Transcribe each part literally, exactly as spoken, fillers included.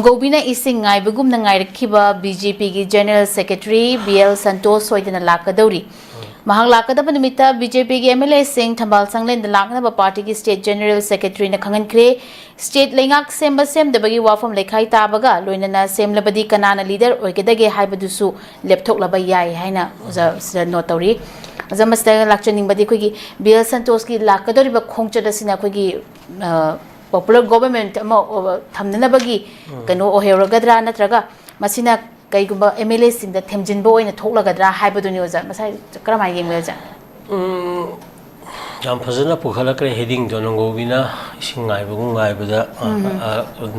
ꯒꯣꯕꯤꯅ ꯏꯁꯤꯡ ꯉꯥꯏꯕꯒꯨꯝꯅ ꯉꯥꯏꯔꯛꯈꯤꯕ B J ꯄꯤꯒꯤ general secretary B L Santosh ꯁꯣꯏꯗꯅ ꯂꯥꯛꯀꯗꯧꯔꯤ꯫ ꯃꯍꯥꯛ ꯂꯥꯛꯀꯗꯕ ꯅꯨꯃꯤꯠꯇ ꯕꯤ ꯖꯦ ꯄꯤꯒꯤ ꯑꯦꯝ ꯑꯦꯜ ꯑꯦꯁꯤꯡ ꯊꯝꯕꯥꯜ ꯆꯪꯂꯦꯟꯗ ꯂꯥꯛꯅꯕ ꯄꯥꯔꯇꯤꯒꯤ ꯁ꯭ꯇꯦꯠ ꯖꯦꯅꯔꯦꯜ ꯁꯦꯀ꯭ꯔꯦꯇꯔꯤꯅ ꯈꯪꯍꯟꯈ꯭ꯔꯦ꯫ ꯁ꯭ꯇꯦꯠ ꯂꯩꯉꯥꯛ ꯁꯦꯝꯕ ꯁꯦꯝꯗꯕꯒꯤ ꯋꯥꯐꯝ ꯂꯩꯈꯥꯏ ꯇꯥꯕꯒ ꯂꯣꯏꯅꯅ ꯁꯦꯝꯂꯕꯗꯤ ꯀꯅꯥꯅ ꯂꯤꯗꯔ ꯑꯣꯏꯒꯗꯒꯦ ꯍꯥꯏꯕꯗꯨꯁꯨ ꯂꯦꯞꯊꯣꯛꯂꯕ ꯌꯥꯏ ꯍꯥꯏꯅ ꯑꯣꯖꯥ ꯁꯤꯗ ꯅꯣꯠ ꯇꯧꯔꯤ꯫ ꯑꯣꯖꯥ, ꯃꯁꯤꯗ ꯂꯥꯛꯆꯅꯤꯡꯕꯗꯤ ꯑꯩꯈꯣꯏꯒꯤ ꯕꯤ ꯑꯦꯜ ꯁꯟꯇꯣꯁꯀꯤ ꯂꯥꯛꯀꯗꯧꯔꯤꯕ ꯈꯣꯡꯆꯠ ꯑꯁꯤꯅ ꯑꯩꯈꯣꯏꯒꯤ, ꯑ, ꯄꯣꯄꯨꯂꯔ ꯒꯣꯕꯔꯃꯦꯟꯠ ꯑꯃ, ꯑ, ꯊꯝꯅꯅꯕꯒꯤ ꯎꯝ꯫ ꯀꯩꯅꯣ ꯑꯣꯏꯍꯧꯔꯒꯗ꯭ꯔꯥ, ꯅꯠꯇ꯭ꯔꯒ ꯃꯁꯤꯅ ꯀꯩꯒꯨꯝꯕ ꯑꯦꯝ ꯑꯦꯜ ꯑꯦꯁꯤꯡꯗ ꯊꯦꯝꯖꯤꯟꯕ ꯑꯣꯏꯅ ꯊꯣꯛꯂꯒꯗ꯭ꯔꯥ ꯍꯥꯏꯕꯗꯨꯅꯤ ꯑꯣꯖꯥ꯫ ꯃꯁꯥꯏ ꯀꯔꯝꯍꯥꯏꯅ ꯌꯦꯡꯕ ꯑꯣꯖꯥ? ꯎꯝ, ꯌꯥꯝ ꯐꯖꯅ ꯄꯨꯈꯠꯂꯛꯈ꯭ꯔꯦ ꯍꯦꯗꯤꯡꯗꯣ, ꯅꯣꯡꯒꯧꯕꯤꯅ ꯏꯁꯤꯡ ꯉꯥꯏꯕꯒꯨꯝ ꯉꯥꯏꯕꯗ, ꯑ, ꯎꯝ꯫ ꯑ,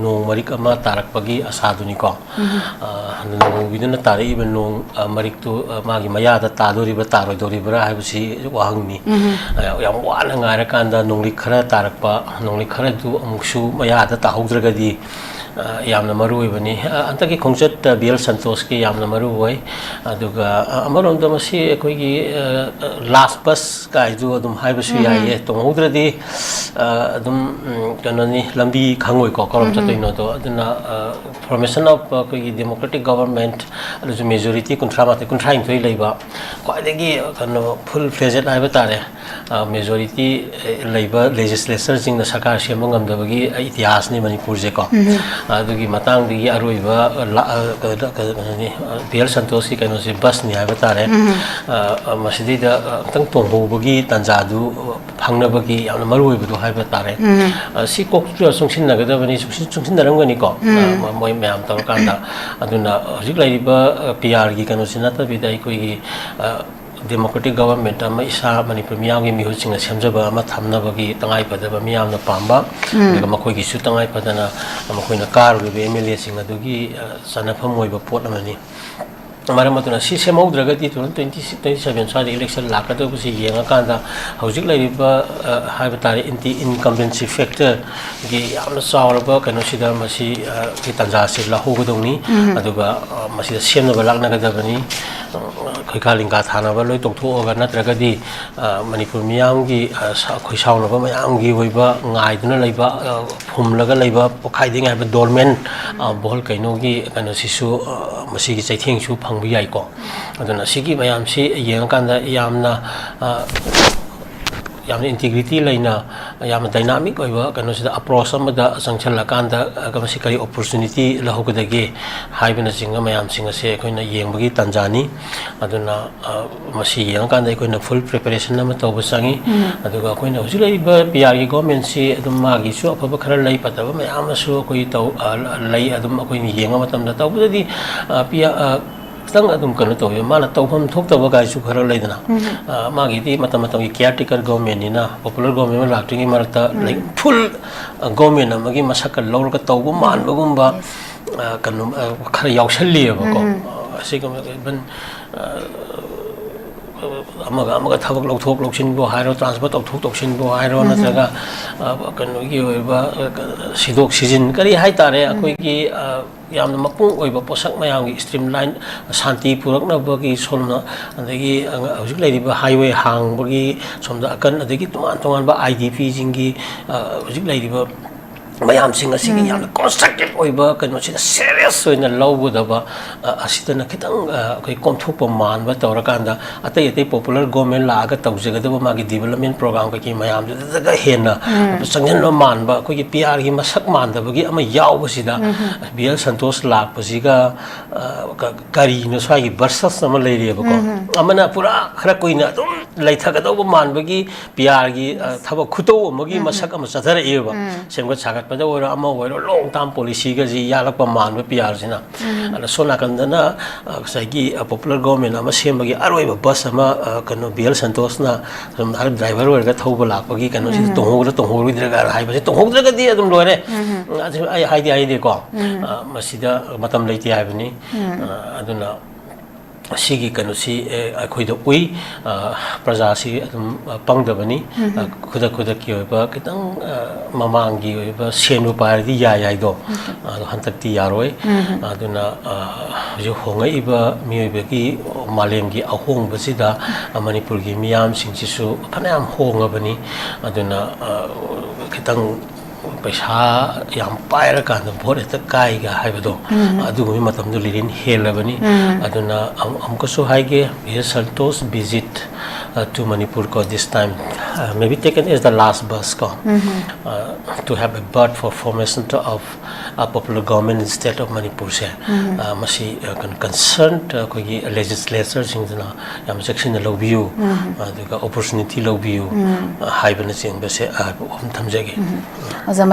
ꯅꯣꯡ ꯃꯔꯤꯛ ꯑꯃ ꯇꯥꯔꯛꯄꯒꯤ ꯑꯁꯥꯗꯨꯅꯤꯀꯣ꯫ ꯎꯝ꯫ ꯑ, ꯑꯗꯨ ꯅꯣꯡꯒꯧꯕꯤꯗꯨꯅ ꯇꯥꯔꯛꯏꯕ ꯅꯣꯡ, ꯑ, ꯃꯔꯤꯛꯇꯨ, ꯑ, ꯃꯥꯒꯤ ꯃꯌꯥꯗ ꯇꯥꯗꯣꯔꯤꯕ꯭ꯔꯥ ꯇꯥꯔꯣꯏꯗꯧꯔꯤꯕ꯭ꯔꯥ ꯍꯥꯏꯕꯁꯤ ꯋꯥꯍꯪꯅꯤ꯫ ꯎꯝ꯫ ꯑ, ꯌꯥꯝ ꯋꯥꯅ ꯉꯥꯏꯔꯀꯥꯟꯗ ꯅꯣꯡꯂꯤꯛ ꯈꯔ ꯇꯥꯔꯛꯄ, ꯅꯣꯡꯂꯤꯛ ꯈꯔꯗꯨ ꯑꯃꯨꯛꯁꯨ ꯃꯌꯥꯗ ꯇꯥꯍꯧꯗ꯭ꯔꯒꯗꯤ, ꯑ, ꯌꯥꯝꯅ ꯃꯔꯨ ꯑꯣꯏꯕꯅꯤ꯫ ꯑ, ꯍꯟꯗꯛꯀꯤ ꯈꯣꯡꯆꯠꯇ ꯕꯤ ꯑꯦꯜ ꯁꯟꯇꯣꯁꯀꯤ ꯌꯥꯝꯅ ꯃꯔꯨ ꯑꯣꯏ꯫ ꯑꯗꯨꯒ, ꯑ, ꯑꯃꯔꯣꯝꯗ ꯃꯁꯤ ꯑꯩꯈꯣꯏꯒꯤ, ꯑ, ꯑ, ꯂꯥꯁ ꯕꯁ ꯀꯥꯏꯗꯨ ꯑꯗꯨꯝ ꯍꯥꯏꯕꯁꯨ ꯎꯝ꯫ ꯌꯥꯏꯌꯦ꯫ ꯇꯣꯡꯍꯧꯗ꯭ꯔꯗꯤ, ꯑ, ꯑꯗꯨꯝ, ꯎꯝ, ꯀꯩꯅꯣꯅꯤ, ꯂꯝꯕꯤ ꯈꯪꯉꯣꯏꯀꯣ, ꯀꯔꯣꯝ ꯎꯝ꯫ ꯆꯠꯇꯣꯏꯅꯣꯗꯣ꯫ ꯑꯗꯨꯅ, ꯑ, formation of ꯑꯩꯈꯣꯏꯒꯤ democratic government, ꯑꯗꯨꯁꯨ majority ꯀꯨꯟꯊ꯭ꯔꯥ ꯃꯥꯊꯣꯏ, ꯀꯨꯟꯊ꯭ꯔꯥꯅꯤꯊꯣꯏ ꯂꯩꯕ ꯈ꯭ꯋꯥꯏꯗꯒꯤ, ꯀꯩꯅꯣ, full fledged ꯍꯥꯏꯕ ꯇꯥꯔꯦ, ꯑ, majority ꯂꯩꯕ legislatureꯁꯤꯡꯅ ꯁꯔꯀꯥꯔ ꯁꯦꯝꯕ ꯉꯝꯗꯕꯒꯤ ꯏꯇꯤꯍꯥꯁꯅꯤ ꯃꯅꯤꯄꯨꯔꯁꯦꯀꯣ꯫ ꯎꯝ꯫ ꯑꯗꯨꯒꯤ ꯃꯇꯥꯡꯗꯒꯤ ꯑꯔꯣꯏꯕ, ꯑ, ꯂꯥ-, ꯑ, ꯀꯩꯅꯣ, ꯀꯩꯅꯣꯅꯤ, ꯑ, ꯕꯤ ꯑꯦꯜ ꯁꯟꯇꯣꯁꯀꯤ ꯀꯩꯅꯣꯁꯦ ꯕꯁꯅꯤ ꯍꯥꯏꯕ ꯇꯥꯔꯦ꯫ ꯎꯝ꯫ ꯑ, ꯑ, ꯃꯁꯤꯗꯩꯗ, ꯑ, ꯑꯃꯨꯛꯇꯪ ꯇꯣꯡꯍꯧꯕꯒꯤ ꯇꯥꯟꯖꯥꯗꯨ, ꯑ, ꯐꯪꯅꯕꯒꯤ ꯌꯥꯝꯅ ꯃꯔꯨ ꯑꯣꯏꯕꯗꯣ ꯍꯥꯏꯕ ꯇꯥꯔꯦ꯫ ꯎꯝ꯫ ꯑ, ꯁꯤ ꯀꯣꯛꯁꯨ ꯆꯨꯡꯁꯤꯟꯅꯒꯗꯕꯅꯤ, ꯆꯨꯡꯁꯤꯟ-, ꯆꯨꯡꯁꯤꯟꯅꯔꯝꯒꯅꯤꯀꯣ꯫ ꯎꯝ꯫ ꯑ, ꯃ-, ꯃꯣꯏ ꯃꯌꯥꯝ ꯇꯧꯔꯀꯥꯟꯗ꯫ ꯑꯗꯨꯅ ꯍꯧꯖꯤꯛ ꯂꯩꯔꯤꯕ, ꯑ, ꯄꯤ ꯑꯥꯔꯒꯤ ꯀꯩꯅꯣꯁꯤ ꯅꯠꯇꯕꯤꯗ ꯑꯩꯈꯣꯏꯒꯤ, ꯑ, democratic government ꯑꯃ ꯏꯁꯥ ꯃꯅꯤꯄꯨꯔ ꯃꯤꯌꯥꯝꯒꯤ ꯃꯤꯍꯨꯠꯁꯤꯡꯅ ꯁꯦꯝꯖꯕ ꯑꯃ ꯊꯝꯅꯕꯒꯤ ꯇꯉꯥꯏꯐꯗꯕ ꯃꯤꯌꯥꯝꯅ ꯄꯥꯝꯕ, ꯎꯝ꯫ ꯑꯗꯨꯒ ꯃꯈꯣꯏꯒꯤꯁꯨ ꯇꯉꯥꯏꯐꯗꯅ ꯃꯈꯣꯏꯅ ꯀꯥꯔꯨꯔꯤꯕ ꯑꯦꯝ ꯑꯦꯜ ꯑꯦꯁꯤꯡ ꯑꯗꯨꯒꯤ, ꯑ, ꯆꯟꯅꯐꯝ ꯑꯣꯏꯕ ꯄꯣꯠ ꯑꯃꯅꯤ꯫ ꯃꯔꯝ ꯑꯗꯨꯅ ꯁꯤ ꯁꯦꯝꯍꯧꯗ꯭ꯔꯒꯗꯤ two thousand twenty twenty seven ꯁ꯭ꯋꯥꯏꯗ election ꯂꯥꯛꯀꯗꯧꯕꯁꯤ ꯌꯦꯡꯉꯀꯥꯟꯗ ꯍꯧꯖꯤꯛ ꯂꯩꯔꯤꯕ, ꯑ, ꯍꯥꯏꯕ ꯇꯥꯔꯦ, anti incumbency factor ꯒꯤ ꯌꯥꯝꯅ ꯆꯥꯎꯔꯕ ꯀꯩꯅꯣꯁꯤꯗ ꯃꯁꯤ, ꯑ, ꯒꯤ ꯇꯥꯟꯖꯥꯁꯤ ꯂꯧꯍꯧꯒꯗꯧꯅꯤ꯫ ꯑꯗꯨꯒ, ꯑ, ꯃꯁꯤꯗ ꯁꯦꯝꯅꯕ ꯂꯥꯛꯅꯒꯗꯕꯅꯤ꯫ ꯑ, ꯈꯣꯏꯀꯥ ꯂꯤꯡꯀꯥ ꯊꯥꯅꯕ ꯂꯣꯏ ꯇꯣꯛꯊꯣꯛꯑꯒ, ꯅꯠꯇ꯭ꯔꯒꯗꯤ, ꯑ, ꯃꯅꯤꯄꯨꯔ ꯃꯤꯌꯥꯝꯒꯤ, ꯑ, ꯁ-, ꯈꯣꯏ ꯁꯥꯎꯅꯕ ꯃꯌꯥꯝꯒꯤ ꯑꯣꯏꯕ ꯉꯥꯏꯗꯨꯅ ꯂꯩꯕ, ꯑ, ꯐꯨꯝꯂꯒ ꯂꯩꯕ, ꯄꯣꯈꯥꯏꯗꯤꯡ ꯍꯥꯏꯕ dormant, ꯑ, ꯕꯣꯜ ꯀꯩꯅꯣꯒꯤ ꯀꯩꯅꯣꯁꯤꯁꯨ, ꯑ, ꯃꯁꯤꯒꯤ ꯆꯩꯊꯦꯡꯁꯨ ꯐꯪꯕ ꯌꯥꯏꯀꯣ꯫ ꯑꯗꯨꯅ ꯁꯤꯒꯤ ꯃꯌꯥꯝꯁꯤ ꯌꯦꯡꯉꯀꯥꯟꯗ ꯌꯥꯝꯅ, ꯑ, ꯌꯥꯝꯅ integrity ꯂꯩꯅ, ꯌꯥꯝꯅ dynamic ꯑꯣꯏꯕ ꯀꯩꯅꯣꯁꯤꯗ, approach ꯑꯃꯗ ꯆꯪꯁꯤꯜꯂꯀꯥꯟꯗ, ꯑ, ꯃꯁꯤ ꯀꯔꯤ opportunity ꯂꯧꯍꯧꯒꯗꯒꯦ ꯍꯥꯏꯕꯅꯆꯤꯡꯕ ꯃꯌꯥꯝꯁꯤꯡ ꯑꯁꯦ ꯑꯩꯈꯣꯏꯅ ꯌꯦꯡꯕꯒꯤ ꯇꯥꯟꯖꯥꯅꯤ꯫ ꯑꯗꯨꯅ, ꯑ, ꯃꯁꯤ ꯌꯦꯡꯉꯀꯥꯟꯗ ꯑꯩꯈꯣꯏꯅ full preparation ꯑꯃ ꯇꯧꯕ ꯆꯪꯉꯤ꯫ ꯑꯗꯨꯒ ꯑꯩꯈꯣꯏꯅ ꯍꯧꯖꯤꯛ ꯂꯩꯔꯤꯕ P R ꯒꯤ government ꯁꯤ ꯑꯗꯨꯝ ꯃꯥꯒꯤꯁꯨ ꯑꯐꯕ ꯈꯔ ꯂꯩ, ꯐꯠꯇꯕ ꯃꯌꯥꯝ ꯑꯃꯁꯨ ꯑꯩꯈꯣꯏ ꯇꯧ-, ꯑ, ꯂꯩ꯫ ꯑꯗꯨꯝ ꯑꯩꯈꯣꯏꯅ ꯌꯦꯡꯕ ꯃꯇꯝꯗ ꯇꯧꯕꯗꯗꯤ, ꯑ, P R, ꯑ, ꯈꯤꯇꯪ ꯑꯗꯨꯝ ꯀꯩꯅꯣ ꯇꯧꯋꯦ, ꯃꯥꯅ ꯇꯧꯐꯝ ꯊꯣꯛꯇꯕ ꯀꯥꯏꯁꯨ ꯈꯔ ꯂꯩꯗꯅ꯫ ꯑ, ꯃꯥꯒꯤꯗꯤ ꯃꯇꯝ ꯃꯇꯝꯒꯤ caretaker government ꯅꯤꯅ, popular government ꯑꯃ ꯂꯥꯛꯇ꯭ꯔꯤꯉꯩ ꯃꯔꯛꯇ ꯂꯩ, full, ꯑ, government ꯑꯃꯒꯤ ꯃꯁꯛꯀ ꯂꯧꯔꯒ ꯇꯧꯕ ꯃꯥꯟꯕꯒꯨꯝꯕ, ꯑ, ꯀꯩꯅꯣ, ꯑ, ꯈꯔ ꯌꯥꯎꯁꯜꯂꯤꯑꯕꯀꯣ꯫ ꯑ, ꯑꯁꯤꯒꯨꯝꯕ even, ꯑ, ꯑꯃꯒ ꯑꯃꯒ ꯊꯕꯛ ꯂꯧꯊꯣꯛ ꯂꯧꯁꯤꯟꯕꯨ ꯍꯥꯏꯔꯣ, transfer ꯇꯧꯊꯣꯛ ꯇꯧꯁꯤꯟꯕꯨ ꯍꯥꯏꯔꯣ, ꯅꯠꯇ꯭ꯔꯒ, ꯑ, ꯀꯩꯅꯣꯒꯤ ꯑꯣꯏꯕ, ꯑ, ꯁꯤꯗꯣꯛ ꯁꯤꯖꯤꯟ ꯀꯔꯤ ꯍꯥꯏꯇꯥꯔꯦ, ꯑꯩꯈꯣꯏꯒꯤ, ꯑ, ꯌꯥꯝꯅ ꯃꯄꯨꯡ ꯑꯣꯏꯕ ꯄꯣꯠꯁꯛ ꯃꯌꯥꯝꯒꯤ streamline, ꯁꯥꯟꯇꯤ ꯄꯨꯔꯛꯅꯕꯒꯤ ꯁꯣꯝꯅ, ꯑꯗꯒꯤ ꯍꯧꯖꯤꯛ ꯂꯩꯔꯤꯕ highway ꯍꯥꯡꯕꯒꯤ ꯁꯣꯝꯗ ꯑꯀꯟ, ꯑꯗꯒꯤ ꯇꯣꯉꯥꯟ ꯇꯣꯉꯥꯟꯕ IDP ꯁꯤꯡꯒꯤ, ꯑ, ꯍꯧꯖꯤꯛ ꯂꯩꯔꯤꯕ ꯃꯌꯥꯝꯁꯤꯡ ꯑꯁꯤꯒꯤ ꯌꯥꯝꯅ constructive ꯑꯣꯏꯕ ꯀꯩꯅꯣꯁꯤꯗ serious ꯑꯣꯏꯅ ꯂꯧꯒꯗꯕ, ꯑ, ꯑꯁꯤꯗꯅ ꯈꯤꯇꯪ, ꯑ, ꯑꯩꯈꯣꯏ ꯀꯣꯝꯊꯣꯛꯄ ꯃꯥꯟꯕ ꯇꯧꯔꯀꯥꯟꯗ, ꯑꯇꯩ ꯑꯇꯩ popular government ꯂꯥꯛꯑꯒ ꯇꯧꯖꯒꯗꯕ ꯃꯥꯒꯤ development program ꯀꯩꯀꯩ ꯃꯌꯥꯝꯗꯨꯗꯒ ꯍꯦꯟꯅ ꯆꯪꯁꯤꯟꯕ ꯃꯥꯟꯕ, ꯑꯩꯈꯣꯏꯒꯤ P R ꯒꯤ ꯃꯁꯛ ꯃꯥꯟꯗꯕꯒꯤ ꯑꯃ ꯌꯥꯎꯕꯁꯤꯗ, B L ꯁꯟꯇꯣꯁ ꯂꯥꯛꯄꯁꯤꯒ, ꯑ, ꯀ-, ꯀꯔꯤꯅꯣ ꯁ꯭ꯋꯥꯏꯒꯤ versus ꯑꯃ ꯂꯩꯔꯤꯑꯕꯀꯣ꯫ ꯑꯃꯅ ꯄꯨꯔꯥ ꯈꯔ ꯀꯨꯏꯅ ꯑꯗꯨꯝ ꯂꯩꯊꯒꯗꯧꯕ ꯃꯥꯟꯕꯒꯤ P R ꯒꯤ, ꯑ, ꯊꯕꯛ ꯈꯨꯇꯧ ꯑꯃꯒꯤ ꯃꯁꯛ ꯑꯃ ꯆꯠꯊꯔꯛꯑꯦꯕ꯫ ꯁꯦꯝꯒꯠ ꯁꯥꯒꯠꯄꯗ ꯑꯣꯏꯔꯣ, ꯑꯃ ꯑꯣꯏꯔꯣ, long term policy ꯒꯁꯤ ꯌꯥꯜꯂꯛꯄ ꯃꯥꯟꯕ P R ꯁꯤꯅ꯫ ꯑꯗ ꯁꯣꯝ ꯅꯥꯀꯟꯗꯅ, ꯑ, ꯉꯁꯥꯏꯒꯤ, ꯑ, popular government ꯑꯃ ꯁꯦꯝꯕꯒꯤ ꯑꯔꯣꯏꯕ bus ꯑꯃ, ꯑ, ꯀꯩꯅꯣ, B L ꯁꯟꯇꯣꯁꯅ ꯁꯨꯝ driver ꯑꯣꯏꯔꯒ ꯊꯧꯕ ꯂꯥꯛꯄꯒꯤ ꯀꯩꯅꯣꯁꯤꯗ ꯇꯣꯡꯍꯧꯒꯗ꯭ꯔꯥ ꯇꯣꯡꯍꯧꯔꯣꯏꯗ꯭ꯔꯥ ꯀꯥꯏꯅ ꯍꯥꯏꯕꯁꯦ, ꯇꯣꯡꯍꯧꯗ꯭ꯔꯒꯗꯤ ꯑꯗꯨꯝ ꯂꯣꯏꯔꯦ꯫ ꯑꯗꯨ ꯑꯩ ꯍꯥꯏꯗꯤ ꯍꯥꯏꯗꯦꯀꯣ꯫ ꯑ, ꯃꯁꯤꯗ ꯃꯇꯝ ꯂꯩꯇꯦ ꯍꯥꯏꯕꯅꯤ꯫ ꯑ, ꯑꯗꯨꯅ ꯁꯤꯒꯤ ꯀꯩꯅꯣꯁꯤ ꯑꯩꯈꯣꯏꯗ ꯎꯏ꯫ ꯄ꯭ꯔꯖꯥꯁꯤ ꯑꯗꯨꯝ ꯄꯪꯗꯕꯅꯤ꯫ ꯈꯨꯗꯛ ꯈꯨꯗꯛꯀꯤ ꯑꯣꯏꯕ ꯈꯤꯇꯪ ꯃꯃꯥꯡꯒꯤ ꯑꯣꯏꯕ ꯁꯦꯟꯕꯨ ꯄꯥꯏꯔꯗꯤ ꯌꯥꯏ ꯍꯥꯏꯗꯣ꯫ ꯑꯗꯣ ꯍꯟꯗꯛꯇꯤ ꯌꯥꯔꯣꯏ꯫ ꯑꯗꯨꯅ ꯍꯧꯖꯤꯛ ꯍꯣꯡꯉꯛꯏꯕ ꯃꯤꯑꯣꯏꯕꯒꯤ ꯃꯥꯂꯦꯝꯒꯤ ꯑꯍꯣꯡꯕꯁꯤꯗ ꯃꯅꯤꯄꯨꯔꯒꯤ ꯃꯤꯌꯥꯝꯁꯤꯡꯁꯤꯁꯨ ꯐꯅꯌꯥꯝ ꯍꯣꯡꯉꯕꯅꯤ꯫ ꯑꯗꯨꯅ ꯈꯤꯇꯪ ꯄꯩꯁꯥ ꯌꯥꯝ ꯄꯥꯏꯔꯀꯥꯟꯗ ꯚꯣꯠ ꯍꯦꯛꯇ ꯀꯥꯏꯒ ꯍꯥꯏꯕꯗꯣ, ꯑꯗꯨꯒꯨꯝꯕꯒꯤ ꯃꯇꯝꯗꯨ ꯂꯤꯔꯤꯟ ꯍꯦꯜꯂꯕꯅꯤ꯫ ꯑꯗꯨꯅ ꯑꯃꯨꯛꯀꯁꯨ ꯍꯥꯏꯒꯦ, Mister Santosh visit to Manipur ꯀꯣ, this time maybe taken as the last bus ꯀꯣ, to have a bird for formation of a popular government in state of Manipurꯁꯦ, ꯃꯁꯤ concerned ꯑꯩꯈꯣꯏꯒꯤ ꯂꯦꯖꯤꯁꯂꯦꯆꯔꯁꯤꯡꯗꯨꯅ ꯌꯥꯝ ꯆꯦꯛꯁꯤꯟꯅ ꯂꯧꯕꯤꯌꯨ꯫ ꯑꯗꯨꯒ ꯑꯣꯄꯣꯔꯆꯨꯅꯤꯇꯤ ꯂꯧꯕꯤꯌꯨ ꯍꯥꯏꯕꯅꯆꯤꯡꯕꯁꯦ ꯋꯥꯐꯝ ꯊꯝꯖꯒꯦ꯫ ꯑꯣꯖꯥ,